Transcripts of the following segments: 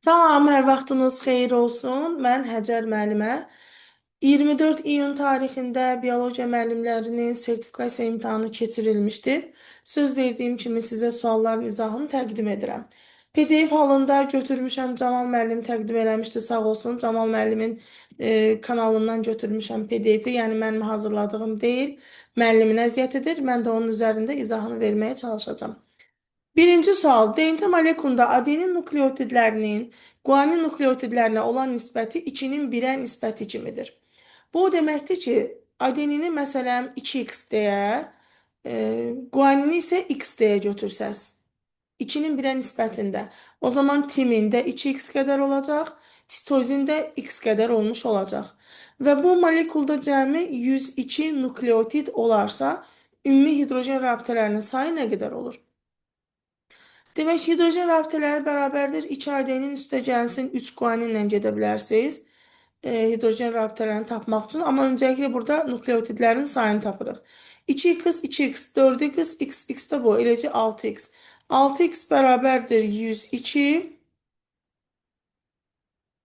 Salam, hər vaxtınız xeyir olsun. Mən Həcər müəllimə. 24 iyun tarixində biologiya müəllimlərinin sertifikasiya imtahanı keçirilmişdir. Söz verdiyim kimi sizə sualların izahını təqdim edirəm. PDF halında götürmüşəm, Camal müəllim təqdim eləmişdi, sağ olsun. Camal müəllimin kanalından götürmüşəm PDF-i, yəni mənim hazırladığım deyil, müəllimin əziyyətidir. Mən də onun üzərində izahını verməyə çalışacağam. Birinci sual, DNT molekulunda adenin nukleotidlərinin guanin nukleotidlərinə olan nisbəti 2-nin 1-ə nisbəti kimidir. Bu o deməkdir ki, adenini məsələn 2x deyə, guanini isə x deyə götürsəz, 2-nin 1-ə nisbətində, o zaman timin də 2x qədər olacaq, sitozin də x qədər olmuş olacaq. Və bu molekulda cəmi 102 nukleotid olarsa, ümumi hidrogen rabitələrinin sayı nə qədər olur? Demək, hidrogen rabitələri bərabərdir. 2 adenin üstə gəlsin 3 guaninlə gedə bilərsiniz. Hidrogen rabitələrini tapmaq üçün. Amma öncəliklə burada nukleotidlərin sayını tapırıq. 2x, 2x, 4x, x, x də bu. Eləcə 6x. 6x bərabərdir 102.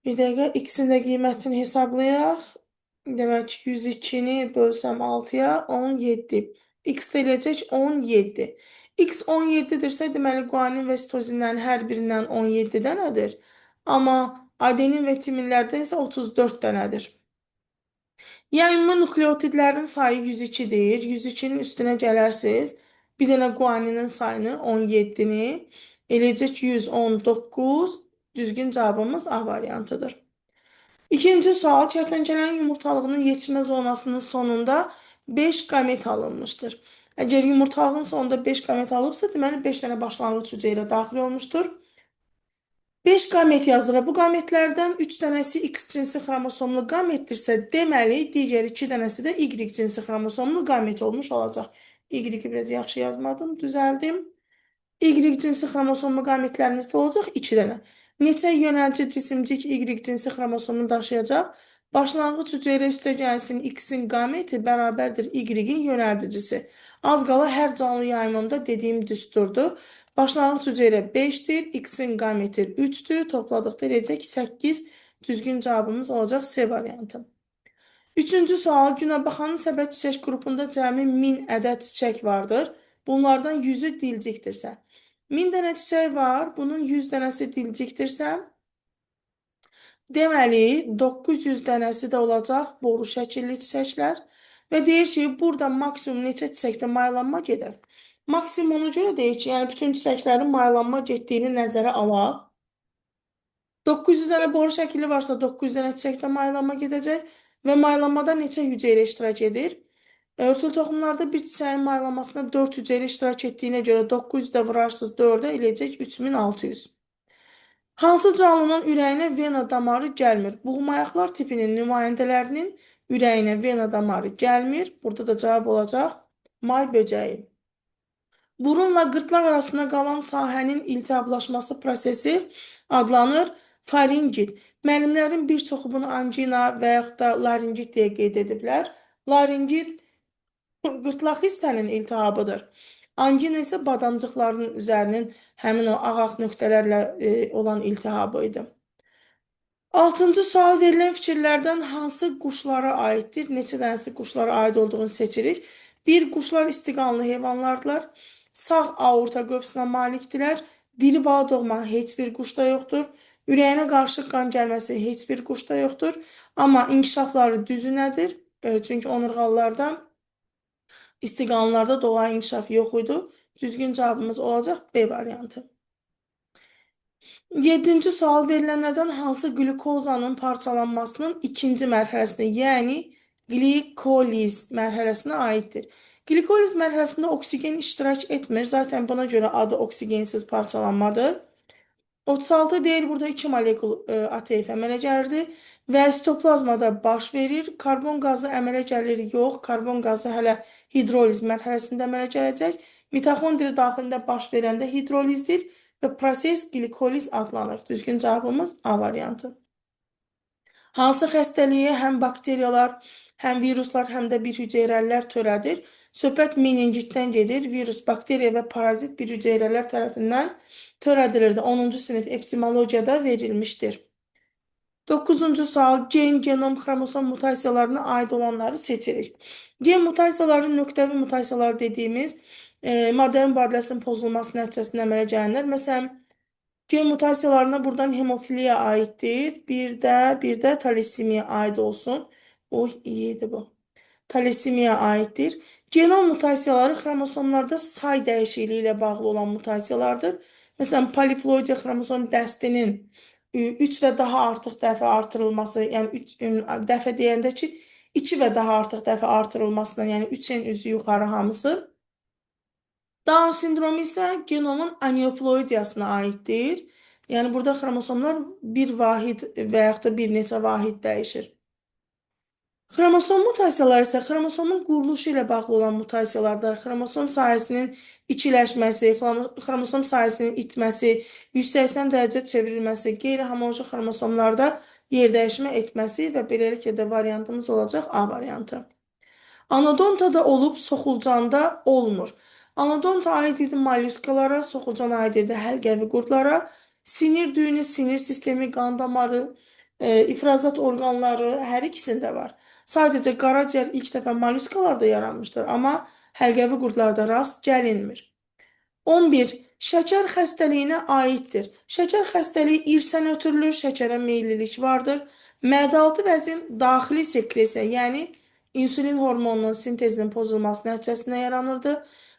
Bir dəqiqə, x-in də qiymətini hesablayaq. Demək, 102-ni bölsəm 6-ya 17. X də eləyəcək 17. X 17-dirsə, deməli, guanin və sitozinlərin hər birindən 17 dənədir. Amma adenin və timinlərdən isə 34 dənədir. Yəni, ümumi nukleotidlərin sayı 102 deyir. 102-nin üstünə gələrsiniz. Bir dənə guaninin sayını 17-ni eləyəcək 119. Düzgün cavabımız A variantıdır. İkinci sual, kərtənkələnin yumurtalığının yetişmə zonasının sonunda 5 qamet alınmışdır. Əgər yumurtalığın sonunda 5 qamet alıbsa, deməli 5 dənə başlanğıc hüceyrə daxil olmuşdur. 5 qamet yazılır. Bu qametlərdən 3 dənəsi X cinsi xromosomlu qametdirsə, deməli digər 2 dənəsi də Y cinsi xromosomlu qamet olmuş olacaq. Y-i biraz yaxşı yazmadım, düzəldim. Y cinsi xromosomlu qametlərimiz də olacaq 2 dənə. Neçə yönəlci cisimcik Y cinsi xromosomunu daşıyacaq? Başlanğıc hüceyrə üstə gəlsin X-in qameti bərabərdir Y-in yönəldicisi. Az qala hər canlı yayımımda dediyim düsturdur. Başlanğıc hüceyrə 5-dir, X-in qameti 3-dür. Topladıqda eləyəcək 8. Düzgün cavabımız olacaq C variantı. Üçüncü sual, günəbaxanın səbət çiçək qrupunda cəmi 1000 ədəd çiçək vardır. Bunlardan 100-ü dilcikdirsə. 1000 dənə çiçək var, bunun 100 dənəsi dilcikdirsə, deməli 900 dənəsi də olacaq boru şəkilli çiçəklər. Və deyir ki, burada maksimum neçə çiçəkdə maylanma gedər? Maksimum ona görə deyir ki, yəni bütün çiçəklərin maylanma getdiyini nəzərə alaq. 900 dənə boru şəkili varsa 900 dənə çiçəkdə maylanma gedəcək və maylanmada neçə hüceyrə iştirak edir? Örtülü toxumlarda bir çiçəyin maylanmasında 4 hüceyrə iştirak etdiyinə görə 900 də vurarsınız 4-ə eləyəcək 3600. Hansı canlının ürəyinə vena damarı gəlmir? Buğmayaqlar tipinin nümayəndələrinin ürəyinə vena damarı gəlmir. Burada da cavab olacaq may böcəyi. Burunla qırtlaq arasında qalan sahənin iltihablaşması prosesi adlanır faringit. Müəllimlərin bir çoxu bunu angina və yaxud da laringit deyə qeyd ediblər. Laringit qırtlaq hissənin iltihabıdır. Angina isə badamcıqların üzərinin həmin o ağ-ağ nöqtələrlə olan iltihabı idi. Altıncı sual, verilən fikirlərdən hansı quşlara aiddir? Neçə dənəsi quşlara aid olduğunu seçirik. Bir, quşlar istiqanlı heyvanlardılar. Sağ aorta qövsünə malikdirlər. Diri bala doğma heç bir quşda yoxdur. Ürəyinə qarışıq qan gəlməsi heç bir quşda yoxdur. Amma inkişafları düzünədir. Çünki onurğalılarda, istiqanlılarda dolayı inkişaf yox idi. Düzgün cavabımız olacaq B variantı. Yedinci sual, verilənlərdən hansı qlükozanın parçalanmasının ikinci mərhələsinə, yəni qlikoliz mərhələsinə aiddir? Qlikoliz mərhələsində oksigen iştirak etmir. Zaten buna görə adı oksigensiz parçalanmadır. 36 deyil, burada 2 molekul ATF əmələ gəlirdi və sitoplazmada baş verir. Karbon qazı əmələ gəlir, yox. Karbon qazı hələ hidroliz mərhələsində əmələ gələcək. Mitoxondri daxilində baş verəndə hidrolizdir və proses qlikoliz adlanır. Düzgün cavabımız A variantı. Hansı xəstəliyi həm bakteriyalar, həm viruslar, həm də bir hüceyrəlilər törədir? Söhbət meningitdən gedir. Virus, bakteriya və parazit bir hüceyrələr tərəfindən törədilirdi. 10-cu sinif epidemiologiyada verilmişdir. 9-cu sual, gen, genom, xromosom mutasiyalarına aid olanları seçirik. Gen mutasiyaları, nöqtəvi mutasiyalar dediyimiz maddə mübadiləsinin pozulması nəticəsində əmələ gələnlər. Məsələn, gen mutasiyalarına buradan hemofiliya aiddir. Bir də talisemiya aid olsun. O, iyiydi bu. Talisemiya aiddir. Genom mutasiyaları xromosomlarda say dəyişikliyi ilə bağlı olan mutasiyalardır. Məsələn, poliploidiya xromosom dəstinin 3 və daha artıq dəfə artırılması, yəni 3 dəfə deyəndə ki, 2 və daha artıq dəfə artırılmasından, yəni 3-ün üzü yuxarı hamısı. Down sindromu isə genomun aneuploidiyasına aiddir. Yəni burada xromosomlar bir vahid və yaxud da bir neçə vahid dəyişir. Xromosom mutasiyaları isə xromosomun quruluşu ilə bağlı olan mutasiyalardır. Xromosom sahəsinin ikiləşməsi, xromosom sahəsinin itməsi, 180 dərəcə çevrilməsi, qeyri-homoloji xromosomlarda yerdəyişmə etməsi və beləliklə də variantımız olacaq A variantı. Anodontada olub, soxulcanda olmur. Anodonta aid idi molluskalara, soxulcan aid idi həlqəvi qurdlara. Sinir düyünü, sinir sistemi, qan damarı, ifrazat orqanları hər ikisində var. Sadəcə qaraciyər ilk dəfə molluskalarda yaranmışdır, amma həlqəvi qurdlarda rast gəlinmir. 11. Şəkər xəstəliyinə aiddir. Şəkər xəstəliyi irsən ötürülür, şəkərə meyillilik vardır. Mədəaltı vəzin daxili sekresiya, yəni insülin hormonunun sintezinin pozulması nəticəsində yaranırdı.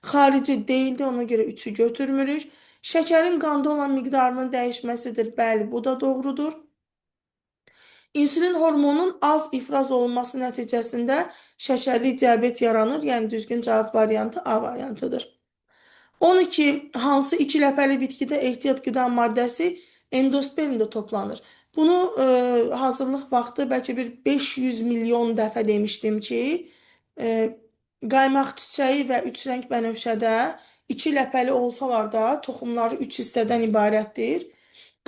Xarici deyildi, ona görə 3-ü götürmürük. Şəkərin qanda olan miqdarının dəyişməsidir. Bəli, bu da doğrudur. İnsülin hormonunun az ifraz olunması nəticəsində şəkərli diabet yaranır. Yəni düzgün cavab variantı A variantıdır. 12. Hansı iki ləpəli bitkidə ehtiyat qida maddəsi endospermdə toplanır? Bunu hazırlıq vaxtı bəlkə bir 500 milyon dəfə demişdim ki, qaymaq çiçəyi və üç rəng bənövşədə iki ləpəli olsalar da toxumları üç hissədən ibarətdir.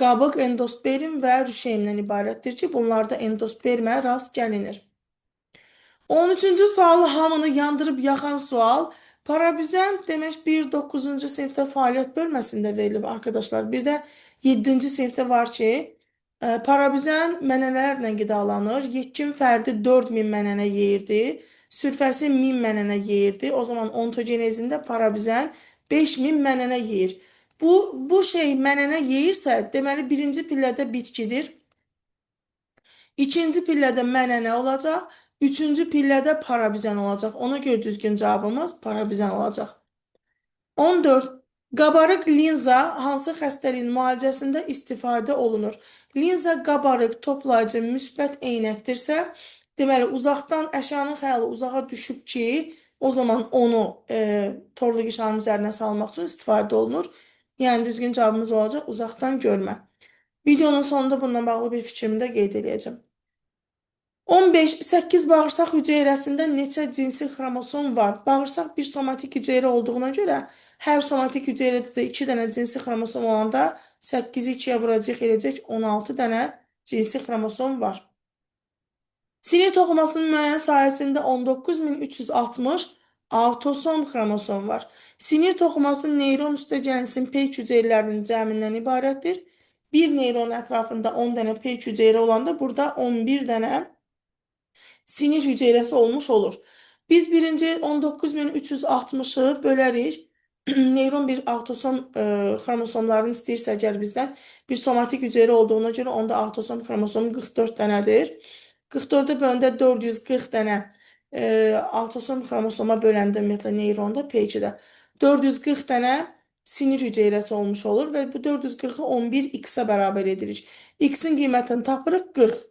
Qabıq endosperm və rüşeymdən ibarətdir ki, bunlarda endospermə rast gəlinir. 13-cü sual hamını yandırıb yaxan sual. Parabüzən demək 1-9-cu sinifdə fəaliyyət bölməsində verilib arkadaşlar. Bir də 7-ci sinifdə var ki, parabüzən mənələrlə qidalanır. Yetkin fərdi 4000 mənənə yeyirdi. Sürfəsi 1000 mənənə yeyirdi. O zaman ontogenezində parabüzən 5000 mənənə yeyir. Bu şey mənənə yeyirsə, deməli birinci pillədə bitkidir. İkinci pillədə mənənə olacaq. Üçüncü pillədə parabüzən olacaq. Ona görə düzgün cavabımız parabüzən olacaq. 14. Qabarıq linza hansı xəstəliyin müalicəsində istifadə olunur? Linza qabarıq, toplayıcı, müsbət eynəkdirsə, deməli uzaqdan əşyanın xəyalı uzağa düşüb ki, o zaman onu torlu qişanın üzərinə salmaq üçün istifadə olunur. Yəni düzgün cavabımız olacaq uzaqdan görmə. Videonun sonunda bununla bağlı bir fikrimi də qeyd eləyəcəm. 15. 8 bağırsaq hüceyrəsində neçə cinsi xromosom var? Bağırsaq bir somatik hüceyrə olduğuna görə hər somatik hüceyrədə də 2 dənə cinsi xromosom olanda 8-i 2-yə vuracaq eləyəcək 16 dənə cinsi xromosom var. Sinir toxumasının müəyyən sahəsində 19360 autosom xromosom var. Sinir toxuması neyron üstəgəlsin peyk hüceyrələrinin cəmindən ibarətdir. Bir neyron ətrafında 10 dənə peyk hüceyrə olanda burada 11 dənə sinir hüceyrəsi olmuş olur. Biz birinci 19360-ı bölərik. Neyron bir autosom xromosomlarını istəyirsə əgər bizdən bir somatik hüceyrə olduğuna görə onda autosom xromosomu 44 dənədir. 44-ə böləndə 440 dənə autosom xromosoma böləndə ümumiyyətlə neyronda P2-də 440 dənə sinir hüceyrəsi olmuş olur və bu 440-ı 11x-ə bərabər edirik. X-in qiymətini tapırıq 40.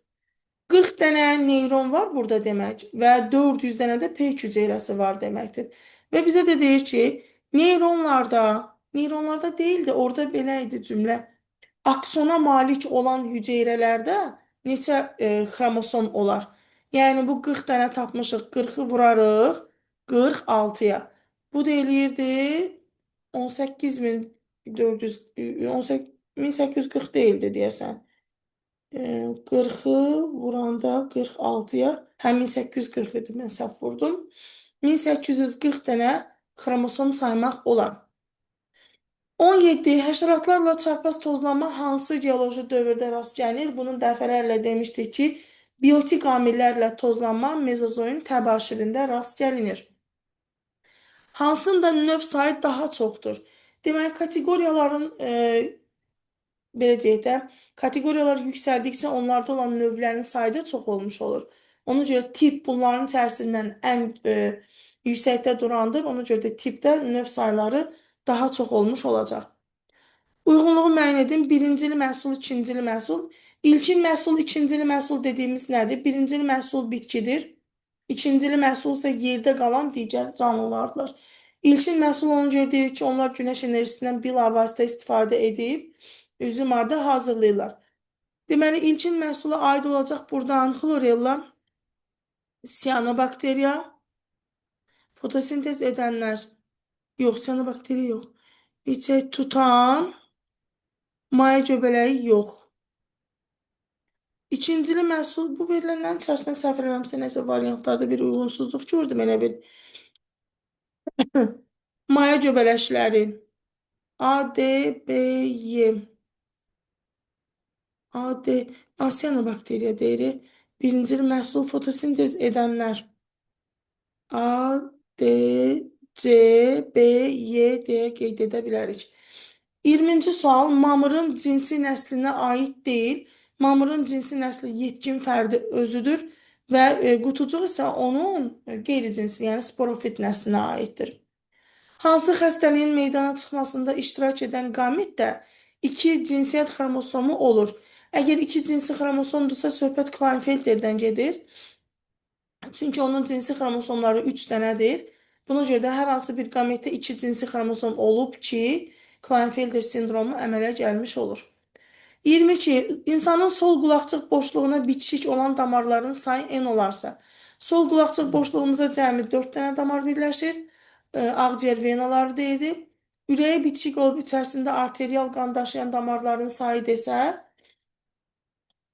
40 dənə neyron var burada demək və 400 dənə də peyk hüceyrəsi var deməkdir. Və bizə də deyir ki, neyronlarda deyildi, orada belə idi cümlə. Aksona malik olan hüceyrələrdə neçə xromosom olar? Yəni bu 40 dənə tapmışıq, 40-ı vurarıq 46-ya. Bu da eləyirdi 18400 1840 deyildi deyəsən. 40-ı vuranda 46-ya, hə 1840 idi, mən səhv vurdum. 1840 dənə xromosom saymaq olar. 17. Həşəratlarla çarpaz tozlanma hansı geoloji dövrdə rast gəlir? Bunu dəfələrlə demişdik ki, biotik amillərlə tozlanma mezozoyun təbaşirində rast gəlinir. Hansında növ sayı daha çoxdur? Deməli, kateqoriyaların, belə deyək də, kateqoriyalar yüksəldikcə onlarda olan növlərin sayı da çox olmuş olur. Ona görə tip bunların içərisindən ən yüksəkdə durandır. Ona görə də tipdə növ sayları daha çox olmuş olacaq. Uyğunluğu müəyyən edin. Birincili məhsul, ikincili məhsul. İlkin məhsul, ikincili məhsul dediyimiz nədir? Birincili məhsul bitkidir. İkincili məhsul isə yerdə qalan digər canlılardır. İlkin məhsul ona görə deyirik ki, onlar günəş enerjisindən bilavasitə istifadə edib üzü maddə hazırlayırlar. Deməli, ilkin məhsula aid olacaq buradan xlorella, siyanobakteriya, fotosintez edənlər, yox, siyanobakteriya yox, İçək tutan, maya göbələyi yox. İkincili məhsul, bu verilənlərin içərisində səhv eləməmsə nəsə variantlarda bir uyğunsuzluq gördüm elə bir. Maya göbələkləri A, D, B, Y. A, D, asiyanobakteriya deyirik. Birincil məhsul fotosintez edənlər. A, D, C, B, Y deyə qeyd edə bilərik. 20-ci sual mamırın cinsi nəslinə aid deyil. Mamırın cinsi nəsli yetkin fərdi özüdür və qutucuq isə onun qeyri-cinsi, yəni sporofit nəslinə aiddir. Hansı xəstəliyin meydana çıxmasında iştirak edən qamet də iki cinsiyyət xromosomu olur. Əgər iki cinsi xromosomdursa, söhbət Klinefelterdən gedir. Çünki onun cinsi xromosomları 3 dənədir. Buna görə də hər hansı bir qametdə iki cinsi xromosom olub ki, Klinefelter sindromu əmələ gəlmiş olur. 22. İnsanın sol qulaqcıq boşluğuna bitişik olan damarların sayı N olarsa, sol qulaqcıq boşluğumuza cəmi 4 dənə damar birləşir. Ağciyər venaları deyirdi. Ürəyə bitişik olub içərisində arterial qan daşıyan damarların sayı desə,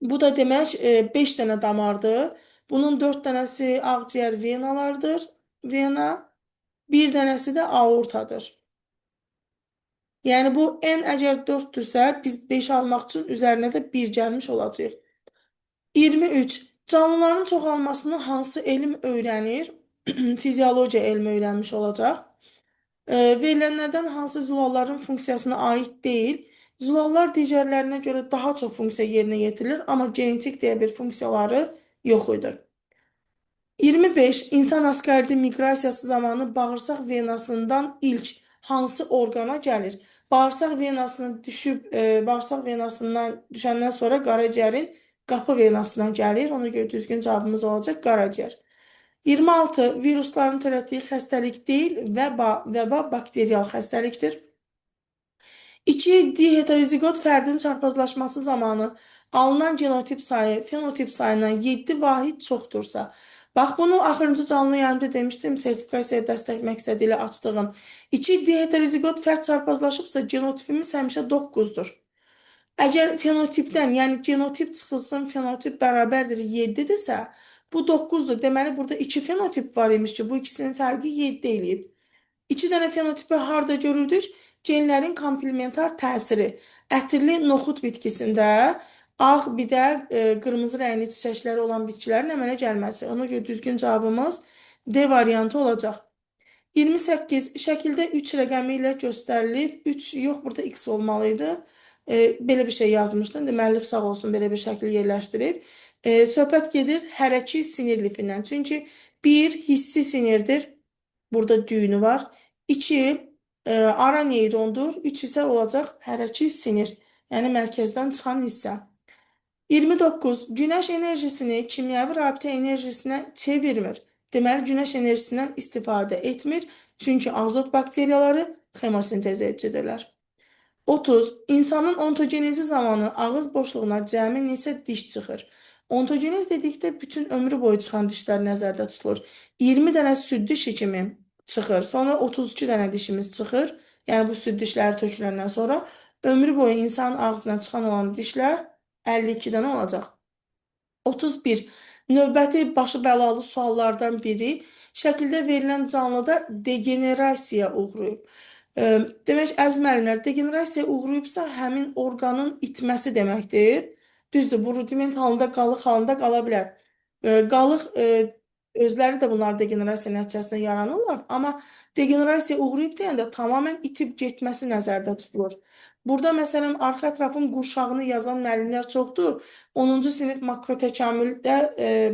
bu da demək 5 dənə damardır. Bunun 4 dənəsi ağciyər venalardır, vena, bir dənəsi də aortadır. Yəni bu N əgər 4-dürsə, biz 5 almaq üçün üzərinə də 1 gəlmiş olacaq. 23. Canlıların çoxalmasını hansı elm öyrənir? Fiziologiya elmi öyrənmiş olacaq. Verilənlərdən hansı zulalların funksiyasına aid deyil? Zulallar digərlərinə görə daha çox funksiya yerinə yetirilir, amma genetik deyə bir funksiyaları yox idi. 25. İnsan askaridi miqrasiyası zamanı bağırsaq venasından ilk hansı orqana gəlir? Bağırsaq venasına düşüb, bağırsaq venasından düşəndən sonra qaraciyərin qapı venasından gəlir. Ona görə düzgün cavabımız olacaq qaraciyər. 26. Virusların törətdiyi xəstəlik deyil, vəba bakterial xəstəlikdir. 2. Diheterozigot fərdin çarpazlaşması zamanı alınan genotip sayı fenotip sayından 7 vahid çoxdursa, bax bunu axırıncı canlı yayımda demişdim, sertifikasiyaya dəstək məqsədi ilə açdığım. 2 diheterozigot fərd çarpazlaşıbsa, genotipimiz həmişə 9-dur. Əgər fenotipdən, yəni genotip çıxılsın, fenotip bərabərdir 7-dirsə, bu 9-dur. Deməli, burada 2 fenotip var imiş ki, bu ikisinin fərqi 7 eləyib. 2 dənə fenotipi harda görürdük? Genlərin komplementar təsiri. Ətirli noxud bitkisində ağ, bir də qırmızı rəngli çiçəkləri olan bitkilərin əmələ gəlməsi. Ona görə düzgün cavabımız D variantı olacaq. 28. Şəkildə 3 rəqəmi ilə göstərilib. 3 yox, burada X olmalıydı. Belə bir şey yazmışdım. İndi müəllif sağ olsun belə bir şəkil yerləşdirib. Söhbət gedir hərəki sinir lifindən. Çünki 1 hissi sinirdir. Burada düyünü var. 2 ara neyrondur. 3 isə olacaq hərəki sinir. Yəni mərkəzdən çıxan hissə. 29. Günəş enerjisini kimyəvi rabitə enerjisinə çevirmir. Deməli, günəş enerjisindən istifadə etmir. Çünki azot bakteriyaları xemosintez edicidirlər. 30. İnsanın ontogenezi zamanı ağız boşluğuna cəmi neçə diş çıxır? Ontogenez dedikdə bütün ömrü boyu çıxan dişlər nəzərdə tutulur. 20 dənə süd dişi kimi çıxır. Sonra 32 dənə dişimiz çıxır. Yəni bu süd dişləri töküləndən sonra ömrü boyu insanın ağzına çıxan olan dişlər 52 dənə olacaq. 31. Növbəti başı bəlalı suallardan biri. Şəkildə verilən canlıda degenerasiyaya uğrayıb. Demək, əziz müəllimlər, degenerasiyaya uğrayıbsa, həmin orqanın itməsi deməkdir. Düzdür, bu rudiment halında, qalıq halında qala bilər. Qalıq özləri də bunlar degenerasiya nəticəsində yaranırlar. Amma degenerasiya uğrayıb deyəndə tamamilə itib getməsi nəzərdə tutulur. Burada məsələn, arxa ətrafın qurşağını yazan müəllimlər çoxdur. 10-cu sinif makrotəkamüldə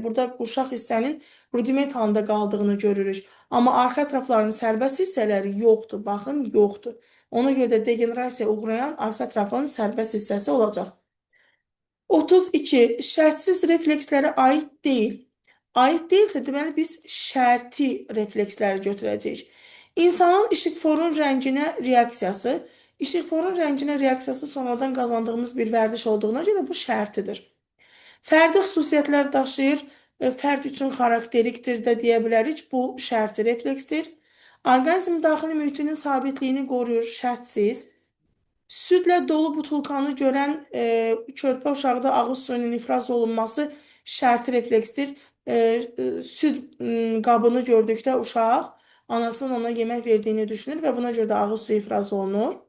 burada qurşaq hissənin rudiment halında qaldığını görürük. Amma arxa ətrafların sərbəst hissələri yoxdur. Baxın, yoxdur. Ona görə də degenerasiyaya uğrayan arxa ətrafın sərbəst hissəsi olacaq. 32. Şərtsiz reflekslərə aid deyil. Aid deyilsə, deməli biz şərti refleksləri götürəcəyik. İnsanın işıqforun rənginə reaksiyası. İşıqforun rənginə reaksiyası sonradan qazandığımız bir vərdiş olduğuna görə bu şərtidir. Fərdi xüsusiyyətlər daşıyır, fərd üçün xarakterikdir də deyə bilərik. Bu şərti refleksdir. Orqanizm daxili mühitinin sabitliyini qoruyur, şərtsiz. Südlə dolu butulkanı görən körpə uşaqda ağız suyunun ifraz olunması şərti refleksdir. Süd qabını gördükdə uşaq anasının ona yemək verdiyini düşünür və buna görə də ağız suyu ifraz olunur.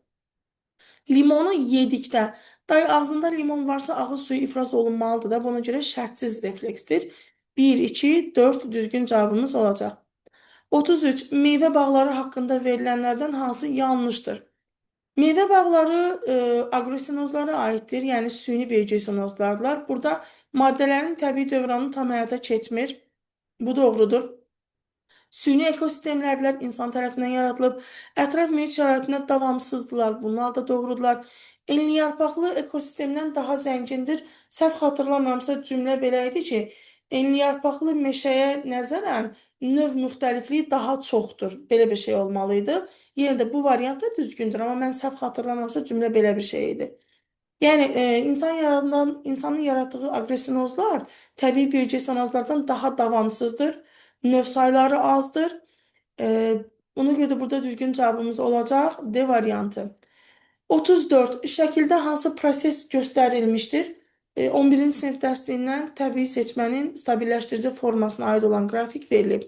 Limonu yedikdə, day ağzında limon varsa ağız suyu ifraz olunmalıdır da, buna görə şərtsiz refleksdir. 1, 2, 4 düzgün cavabımız olacaq. 33. Meyvə bağları haqqında verilənlərdən hansı yanlışdır? Meyvə bağları agrosinozlara aiddir, yəni süni biogeosinozlardılar. Burada maddələrin təbii dövranı tam həyata keçmir. Bu doğrudur. Süni ekosistemlərdirlər, insan tərəfindən yaradılıb. Ətraf mühit şəraitinə davamsızdırlar, bunlar da doğrudurlar. Enliyarpaqlı ekosistemdən daha zəngindir. Səhv xatırlamıramsa cümlə belə idi ki, enliyarpaqlı meşəyə nəzərən növ müxtəlifliyi daha çoxdur. Belə bir şey olmalı idi. Yenə də bu variant da düzgündür, amma mən səhv xatırlamıramsa cümlə belə bir şey idi. Yəni insanın yaratdığı aqrosinozlar təbii biogeosinozlardan daha davamsızdır. Növ sayları azdır. Ona görə də burada düzgün cavabımız olacaq D variantı. 34. Şəkildə hansı proses göstərilmişdir? 11-ci sinif dərsliyindən təbii seçmənin stabilləşdirici formasına aid olan qrafik verilib.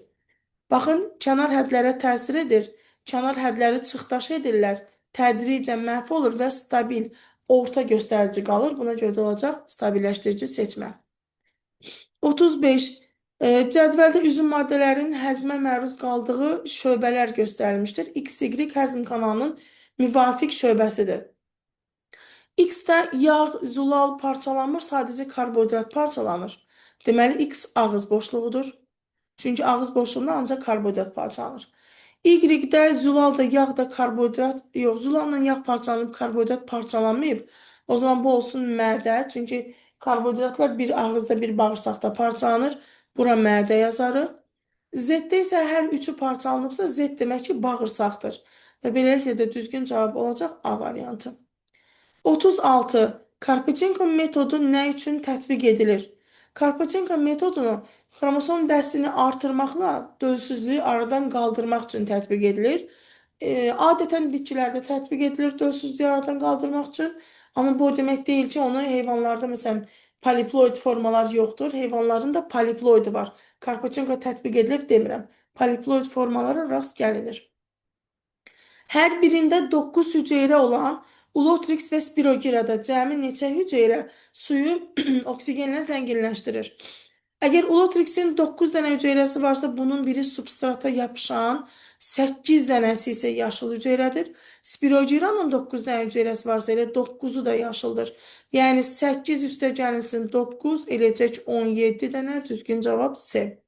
Baxın, kənar hədlərə təsir edir. Kənar hədləri çıxdaş edirlər. Tədricən məhv olur və stabil orta göstərici qalır. Buna görə də olacaq stabilləşdirici seçmə. 35. Cədvəldə üzüm maddələrinin həzmə məruz qaldığı şöbələr göstərilmişdir. XY həzm kanalının müvafiq şöbəsidir. X-də yağ, zulal parçalanmır, sadəcə karbohidrat parçalanır. Deməli, X ağız boşluğudur. Çünki ağız boşluğunda ancaq karbohidrat parçalanır. Y-də zulal da, yağ da karbohidrat, yox, zulalla yağ parçalanıb, karbohidrat parçalanmayıb. O zaman bu olsun mədə. Çünki karbohidratlar bir ağızda, bir bağırsaqda parçalanır. Bura mədə yazarıq. Z-də isə hər üçü parçalanıbsa, Z demək ki, bağırsaqdır. Və beləliklə də düzgün cavab olacaq A variantı. 36. Karpechenko metodu nə üçün tətbiq edilir? Karpechenko metodunu xromosom dəstini artırmaqla dölsüzlüyü aradan qaldırmaq üçün tətbiq edilir. Adətən bitkilərdə tətbiq edilir dölsüzlüyü aradan qaldırmaq üçün. Amma bu o demək deyil ki, onu heyvanlarda məsələn poliploid formalar yoxdur. Heyvanların da poliploidi var. Karpechenko tətbiq edilib demirəm. Poliploid formalara rast gəlinir. Hər birində 9 hüceyrə olan Ulotrix və Spirogirada cəmi neçə hüceyrə suyu oksigenlə zənginləşdirir? Əgər Ulotrixin 9 dənə hüceyrəsi varsa, bunun biri substrata yapışan, 8 dənəsi isə yaşıl hüceyrədir. Spirogiranın 9 dənə hüceyrəsi varsa, elə 9-u da yaşıldır. Yəni 8 üstə gəlinsin 9, eləcək 17 dənə. Düzgün cavab C.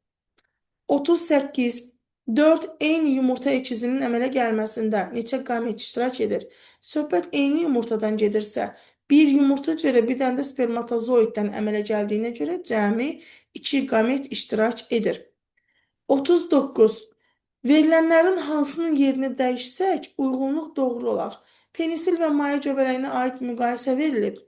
38. 4 eyni yumurta ikizinin əmələ gəlməsində neçə qamet iştirak edir? Söhbət eyni yumurtadan gedirsə, bir yumurta görə bir dənə də spermatozoiddən əmələ gəldiyinə görə cəmi 2 qamet iştirak edir. 39. Verilənlərin hansının yerini dəyişsək, uyğunluq doğru olar. Penisil və maya göbələyinə aid müqayisə verilib.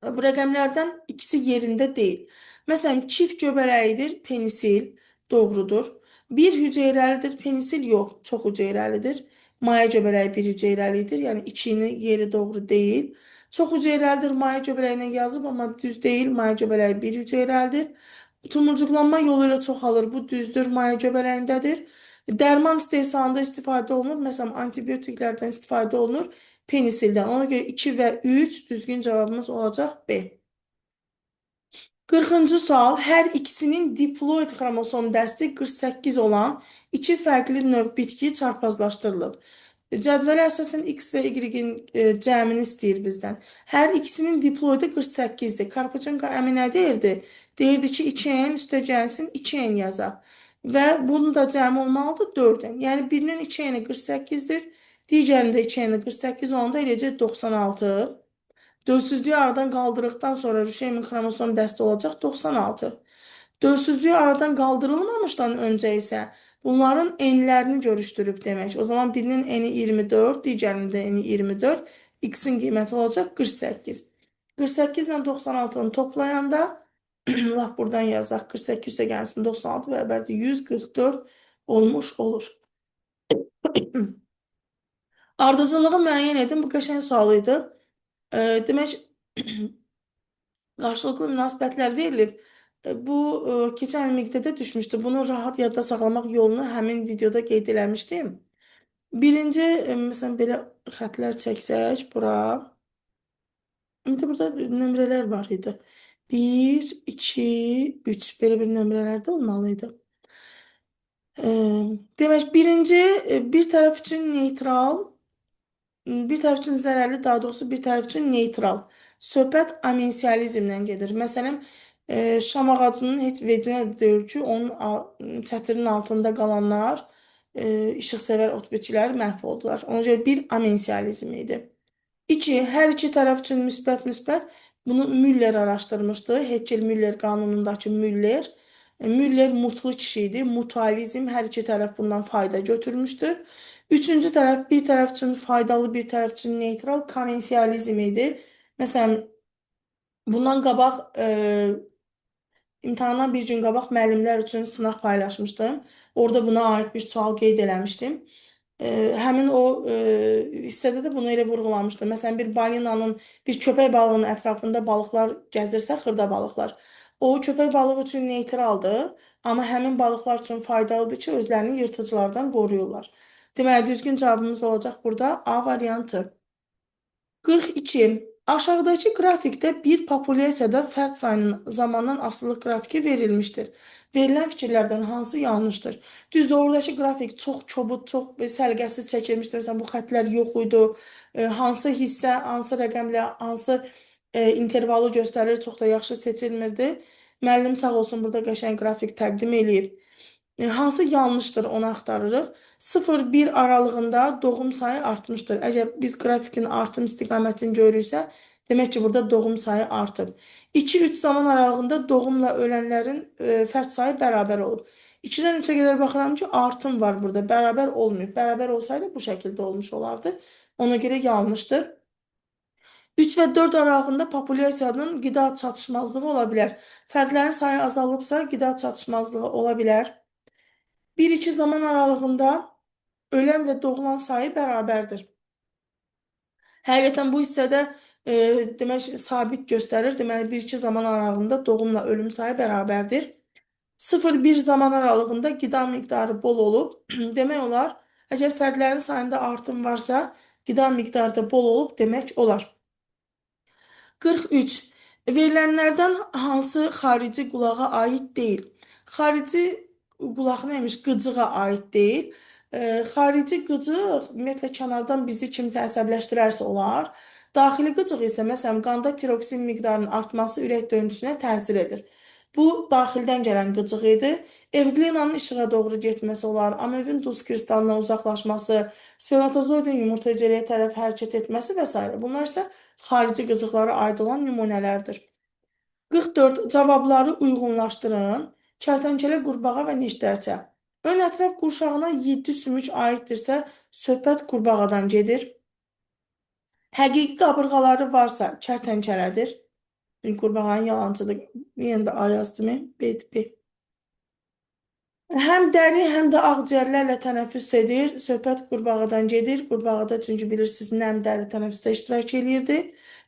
Bu rəqəmlərdən ikisi yerində deyil. Məsələn, kif göbələyidir, penisil doğrudur. Bir hüceyrəlidir, penisil yox, çox hüceyrəlidir. Maya göbələyi bir hüceyrəlidir, yəni ikinin yeri doğru deyil. Çox hüceyrəlidir, maya göbələyinə yazıb, amma düz deyil, maya göbələyi bir hüceyrəlidir. Tumurcuqlanma yolu ilə çoxalır, bu düzdür, maya göbələyindədir. Dərman istehsalında istifadə olunur, məsələn, antibiotiklərdən istifadə olunur, penisildən. Ona görə 2 və 3 düzgün cavabımız olacaq B. 40-cı sual, hər ikisinin diploid xromosom dəsti 48 olan iki fərqli növ bitki çarpazlaşdırılıb. Cədvələ əsasən X və Y-in cəmini istəyir bizdən. Hər ikisinin diploidi 48-dir. Karpaçenko əmi nə deyirdi? Deyirdi ki, 2N üstə gəlsin, 2N yazaq. Və bunun da cəmi olmalıdır 4N. Yəni birinin 2N-i 48-dir. Digərinin də 2N-i 48 olanda eləyəcək 96. Dölsüzlüyü aradan qaldırdıqdan sonra Rüşeymin xromosom dəsti olacaq 96. Dölsüzlüyü aradan qaldırılmamışdan öncə isə bunların n-lərini görüşdürüb demək. O zaman birinin n-i 24, digərinin də n-i 24, x-in qiyməti olacaq 48. 48 ilə 96-nı toplayanda, lap buradan yazaq, 48 üstə gəlsin 96 bərabərdir 144 olmuş olur. Ardıcıllığı müəyyən edin. Bu qəşəng sual idi. Demək, qarşılıqlı münasibətlər verilib. Bu keçən il miqdədə düşmüşdü. Bunu rahat yadda saxlamaq yolunu həmin videoda qeyd eləmişdim. Birinci, məsələn, belə xətlər çəksək bura. İndi burada nömrələr var idi. 1, 2, 3. Belə bir nömrələr də olmalı idi. Demək, birinci, bir tərəf üçün neytral, bir tərəf üçün zərərli, daha doğrusu bir tərəf üçün neytral. Söhbət amensializmdən gedir. Məsələn, şam ağacının heç vecinə deyil ki, onun çətirinin altında qalanlar, işıqsevər ot bitkilər məhv oldular. Ona görə bir amensializm idi. 2, hər iki tərəf üçün müsbət-müsbət. Bunu Müller araşdırmışdı. Heckel-Müller qanunundakı Müller. Müller mutlu kişi idi. Mutualizm, hər iki tərəf bundan fayda götürmüşdür. Üçüncü tərəf, bir tərəf üçün faydalı, bir tərəf üçün neytral komensializm idi. Məsələn, bundan qabaq, imtahandan bir gün qabaq müəllimlər üçün sınaq paylaşmışdım. Orada buna aid bir sual qeyd eləmişdim. Həmin o hissədə də bunu elə vurğulamışdım. Məsələn, bir balinanın, bir köpək balığının ətrafında balıqlar gəzirsə, xırda balıqlar. O köpək balığı üçün neytraldır, amma həmin balıqlar üçün faydalıdır ki, özlərini yırtıcılardan qoruyurlar. Deməli, düzgün cavabımız olacaq burada A variantı. 42. Aşağıdakı qrafikdə bir populyasiyada fərd sayının zamandan asılılıq qrafiki verilmişdir. Verilən fikirlərdən hansı yanlışdır? Düzdür, oradakı qrafik çox kobud, çox səliqəsiz çəkilmişdir. Məsələn, bu xətlər yox idi. Hansı hissə, hansı rəqəmlə, hansı intervalı göstərir, çox da yaxşı seçilmirdi. Müəllim sağ olsun burada qəşəng qrafik təqdim eləyib. Hansı yanlışdır, onu axtarırıq. 0-1 aralığında doğum sayı artmışdır. Əgər biz qrafikin artım istiqamətini görürüksə, demək ki, burada doğum sayı artıb. 2-3 zaman aralığında doğumla ölənlərin fərd sayı bərabər olub. 2-dən 3-ə qədər baxıram ki, artım var burada. Bərabər olmayıb. Bərabər olsaydı bu şəkildə olmuş olardı. Ona görə yanlışdır. 3 və 4 aralığında populyasiyanın qida çatışmazlığı ola bilər. Fərdlərin sayı azalıbsa, qida çatışmazlığı ola bilər. 1-2 zaman aralığında ölən və doğulan sayı bərabərdir. Həqiqətən bu hissədə demək, sabit göstərir. Deməli, 1-2 zaman aralığında doğumla ölüm sayı bərabərdir. 0-1 zaman aralığında qida miqdarı bol olub. Demək olar, əgər fərdlərin sayında artım varsa, qida miqdarı da bol olub demək olar. 43. Verilənlərdən hansı xarici qulağa aid deyil? Xarici qulaq neymiş? Qıcığa aid deyil. Xarici qıcıq, ümumiyyətlə, kənardan bizi kimsə əsəbləşdirərsə olar. Daxili qıcıq isə, məsələn, qanda tiroksin miqdarının artması ürək döyüntüsünə təsir edir. Bu, daxildən gələn qıcıq idi. Evglenanın işığa doğru getməsi olar, amebin duz kristalından uzaqlaşması, spermatozoidin yumurta hüceyrəyə tərəf hərəkət etməsi və s. Bunlar isə xarici qıcıqlara aid olan nümunələrdir. 44. Cavabları uyğunlaşdırın. Kərtənkələ, qurbağa və neştərçə. Ön ətraf qurşağına 7 sümük aiddirsə, söhbət qurbağadan gedir. Həqiqi qabırğaları varsa, kərtənkələdir. Çünki qurbağanın yalancıdır. Yenə də A yazdım. B, B. Həm dəri, həm də ağciyərlərlə tənəffüs edir. Söhbət qurbağadan gedir. Qurbağada çünki bilirsiniz, nəm dəri tənəffüsdə iştirak eləyirdi.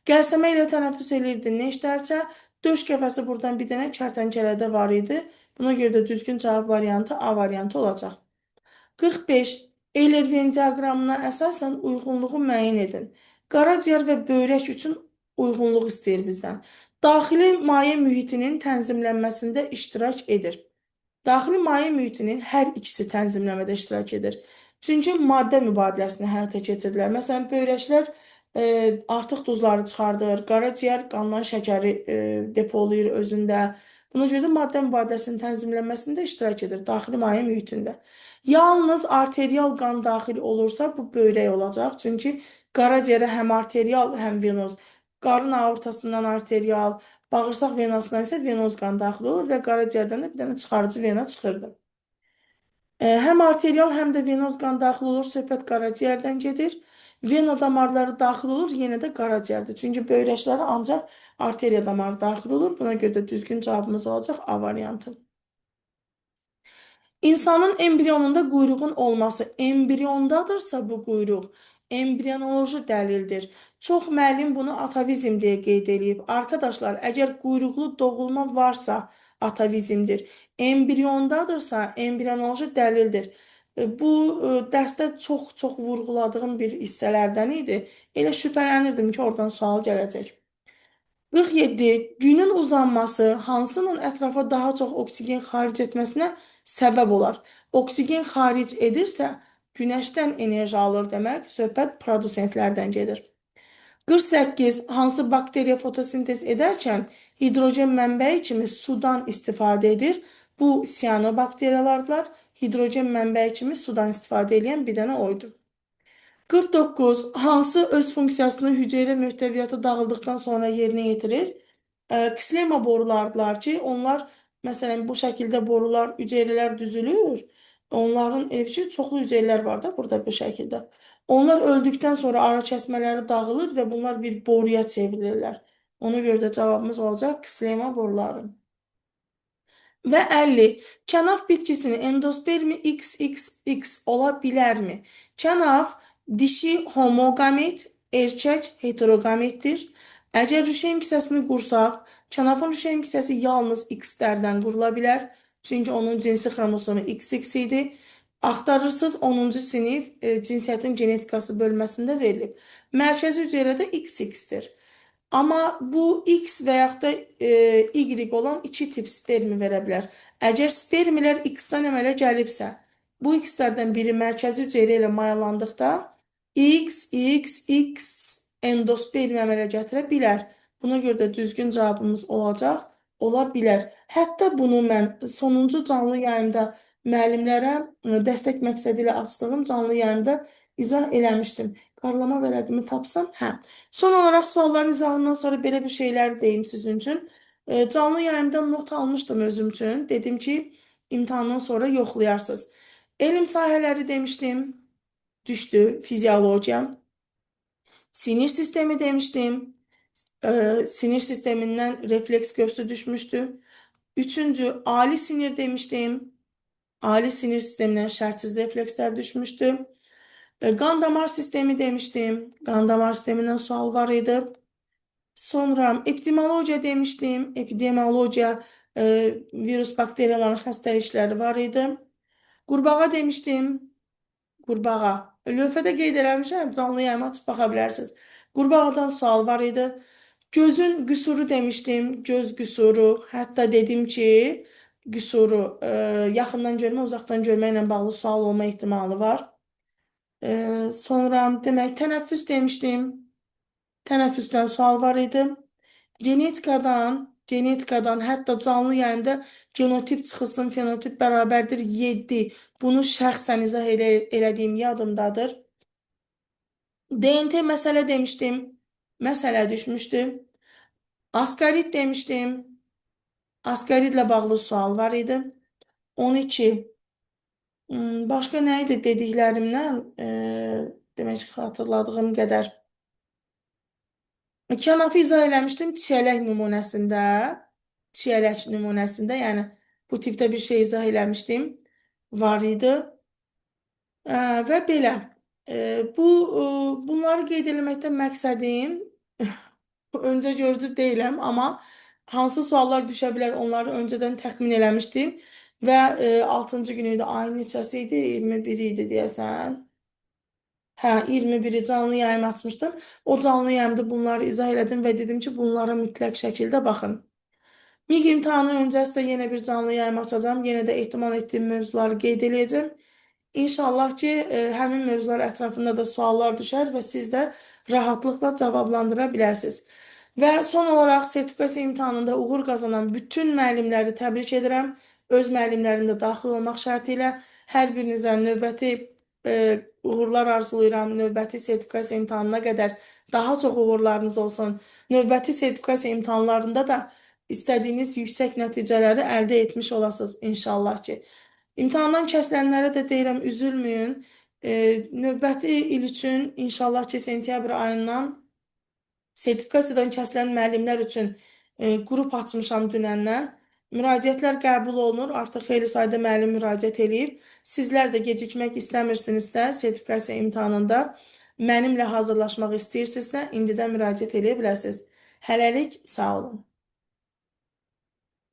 Qəlsəmə ilə tənəffüs eləyirdi neştərçə. Döş qəfəsi buradan bir dənə kərtənkələdə var idi. Buna görə də düzgün cavab variantı A variantı olacaq. 45. Euler-Venn diaqramına əsasən uyğunluğu müəyyən edin. Qaraciyər və böyrək üçün uyğunluq istəyir bizdən. Daxili maye mühitinin tənzimlənməsində iştirak edir. Daxili maye mühitinin hər ikisi tənzimləmədə iştirak edir. Çünki maddə mübadiləsini həyata keçirirlər. Məsələn, böyrəklər artıq duzları çıxardır, qaraciyər qandan şəkəri depolayır özündə. Buna görə də maddə mübadiləsinin tənzimlənməsində iştirak edir daxili maye mühitində. Yalnız arterial qan daxil olursa, bu böyrək olacaq. Çünki qaraciyərə həm arterial, həm venoz, qarın aortasından arterial, bağırsaq venasından isə venoz qan daxil olur və qaraciyərdən də bir dənə çıxarıcı vena çıxırdı. Həm arterial, həm də venoz qan daxil olur, söhbət qaraciyərdən gedir. Vena damarları daxil olur, yenə də qaraciyərdə. Çünki böyrəklərə ancaq arteriya damarı daxil olur. Buna görə də düzgün cavabımız olacaq A variantı. İnsanın embriyonunda quyruğun olması, embriyondadırsa bu quyruq, embrionoloji dəlildir. Çox müəllim bunu atavizm deyə qeyd eləyib. Arkadaşlar, əgər quyruqlu doğulma varsa atavizmdir. Embriyondadırsa embrionoloji dəlildir. Bu dərsdə çox-çox vurğuladığım bir hissələrdən idi. Elə şübhələnirdim ki, oradan sual gələcək. 47. Günün uzanması hansının ətrafa daha çox oksigen xaric etməsinə səbəb olar? Oksigen xaric edirsə, günəşdən enerji alır demək, söhbət produsentlərdən gedir. 48. Hansı bakteriya fotosintez edərkən hidrogen mənbəyi kimi sudan istifadə edir? Bu siyanobakteriyalardılar. Hidrogen mənbəyi kimi sudan istifadə edən bir dənə oydu. 49. Hansı öz funksiyasını hüceyrə möhtəviyyatı dağıldıqdan sonra yerinə yetirir? Ksilema borulardılar ki, onlar məsələn bu şəkildə borular, hüceyrələr düzülür. Onların elə bir şey, çoxlu hüceyrələr var da burada bu şəkildə. Onlar öldükdən sonra ara kəsmələri dağılır və bunlar bir boruya çevrilirlər. Ona görə də cavabımız olacaq ksilema boruları. Və 50. Kənaf bitkisinin endospermi XXX ola bilərmi? Kənaf dişi homoqamet, erkək heteroqametdir. Əgər rüşeym kisəsini qursaq, kənafın rüşeym kisəsi yalnız X-lərdən qurula bilər. Çünki onun cinsi xromosomu XX idi. Axtarırsınız 10-cu sinif cinsiyyətin genetikası bölməsində verilib. Mərkəzi hüceyrədə XX-dir. Amma bu X və yaxud da Y olan iki tip spermi verə bilər. Əgər spermilər X-dən əmələ gəlibsə, bu X-lərdən biri mərkəzi hüceyrə ilə mayalandıqda X, X, X endospermi əmələ gətirə bilər. Buna görə də düzgün cavabımız olacaq, ola bilər. Hətta bunu mən sonuncu canlı yayımda müəllimlərə dəstək məqsədi ilə açdığım canlı yayımda izah eləmişdim. Qaralama vərəqimi tapsam, hə. Son olaraq sualların izahından sonra belə bir şeylər deyim sizin üçün. Canlı yayımda not almışdım özüm üçün. Dedim ki, imtahandan sonra yoxlayarsınız. Elm sahələri demişdim, düşdü, fiziologiya. Sinir sistemi demişdim. Sinir sistemindən refleks gövsü düşmüşdü. Üçüncü, ali sinir demişdim. Ali sinir sistemindən şərtsiz reflekslər düşmüşdü. Qan damar sistemi demişdim. Qan damar sistemindən sual var idi. Sonra epidemiologiya demişdim. Epidemiologiya virus bakteriyaların xəstəlikləri var idi. Qurbağa demişdim. Qurbağa. Lövhədə qeyd eləmişəm. Canlı yayımı açıb baxa bilərsiniz. Qurbağadan sual var idi. Gözün qüsuru demişdim. Göz qüsuru. Hətta dedim ki, qüsuru yaxından görmə, uzaqdan görmə ilə bağlı sual olma ehtimalı var. Sonra demək tənəffüs demişdim. Tənəffüsdən sual var idi. Genetikadan hətta canlı yayımda genotip çıxılsın, fenotip bərabərdir 7. Bunu şəxsən izah elədiyim yadımdadır. DNT məsələ demişdim. Məsələ düşmüşdü. Askarit demişdim. Askaritlə bağlı sual var idi. 12. Başqa nə idi dediklərimdən? Demək ki, xatırladığım qədər. Kənafı izah eləmişdim çiyələk nümunəsində. Çiyələk nümunəsində, yəni bu tipdə bir şey izah eləmişdim. Var idi. Və belə. Bunları qeyd eləməkdə məqsədim Öncə görücü deyiləm, amma hansı suallar düşə bilər onları öncədən təxmin eləmişdim. Və 6-cı günü idi, ayın neçəsi idi? 21 idi deyəsən. Hə, 21-i canlı yayım açmışdım. O canlı yayımda bunları izah elədim və dedim ki, bunlara mütləq şəkildə baxın. MİQ imtahanı öncəsi də yenə bir canlı yayım açacağam. Yenə də ehtimal etdiyim mövzuları qeyd eləyəcəm. İnşallah ki, həmin mövzular ətrafında da suallar düşər və siz də rahatlıqla cavablandıra bilərsiniz. Və son olaraq sertifikasiya imtahanında uğur qazanan bütün müəllimləri təbrik edirəm. Öz müəllimlərim də daxil olmaq şərti ilə hər birinizə növbəti uğurlar arzulayıram. Növbəti sertifikasiya imtahanına qədər daha çox uğurlarınız olsun. Növbəti sertifikasiya imtahanlarında da istədiyiniz yüksək nəticələri əldə etmiş olasınız inşallah ki. İmtahandan kəsilənlərə də deyirəm, üzülməyin. Növbəti il üçün inşallah ki, sentyabr ayından sertifikasiyadan kəsilən müəllimlər üçün qrup açmışam dünəndən. Müraciətlər qəbul olunur. Artıq xeyli sayda müəllim müraciət eləyib. Sizlər də gecikmək istəmirsinizsə, sertifikasiya imtahanında mənimlə hazırlaşmaq istəyirsinizsə, indidən müraciət eləyə bilərsiniz. Hələlik sağ olun.